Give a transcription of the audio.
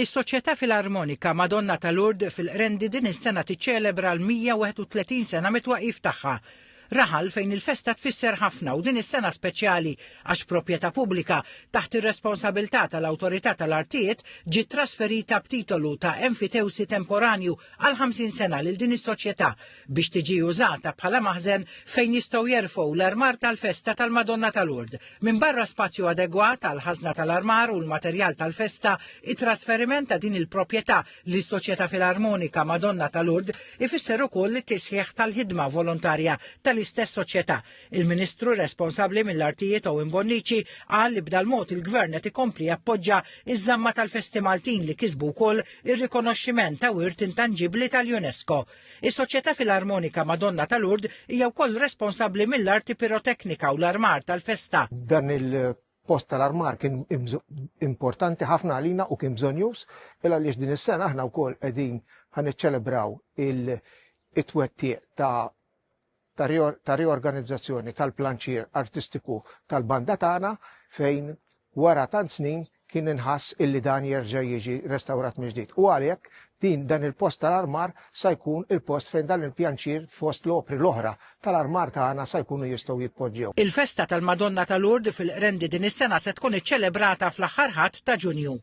Is-Soċjetà Filarmonika Madonna ta' Lourdes fil-Qrendi din is-sena tiċċelebra l-131 sena mit-twaqqif tagħha. Raħal fejn il-festa tfisser ħafna u din is-sena speċjali għax proprjetà pubblika taħt ir-responsabilità tal-Awtorità tal-Artijiet ġiet trasferita b'titolu ta' enfitewsi temporanju għal 50 sena lil din is-soċjetà biex tiġi użata bħala maħżen fejn jistgħu jerfgħu l-armar tal-festa tal-Madonna ta' Lourdes. Minbarra spazju adegwat għall-ħażna tal-armar u l-materjal tal-festa, it-trasferiment ta' din il-proprjetà lis-Soċjetà Filarmonika Madonna ta' Lourdes ifisser ukoll it-tisħiħ tal-ħidma volontarja tal-istess soċjetà. Il-Ministru responsabbli mill-Artijiet Owen Bonnici qal li b'dal-mod il-Gvern qed ikompli jappoġġa ż-żamma tal-festi Maltin li kisbu wkoll ir-rikonoxximent ta' wirt intanġibbli tal-UNESCO. Is-Soċjetà Filarmonika Madonna ta' Lourdes hija wkoll responsabbli mill-arti piroteknika u l-armar tal-festa. Dan il-post tal-armar kien importanti ħafna għalina u kien bżonnjuż, il għaliex din is-sena aħna wkoll qegħdin ħa niċċelebraw it-twettiq ta' ta' riorganizzazzjoni tal-planċier artistiku tal-banda tagħna fejn wara tant snin kien inħass illi dan jerġa' jiġi restawrat mill-ġdid. U għalhekk din dan il-post tal-armar sa jkun il-post fejn dan il-pjanċier fost l-opri l-oħra tal-armar tagħna sa jkunu jistgħu jitpoġġew. Il-festa tal-Madonna ta' Lourdes fil-Qrendi din is-sena se tkun iċċelebrata fl-aħħar Ħadd ta' Ġunju.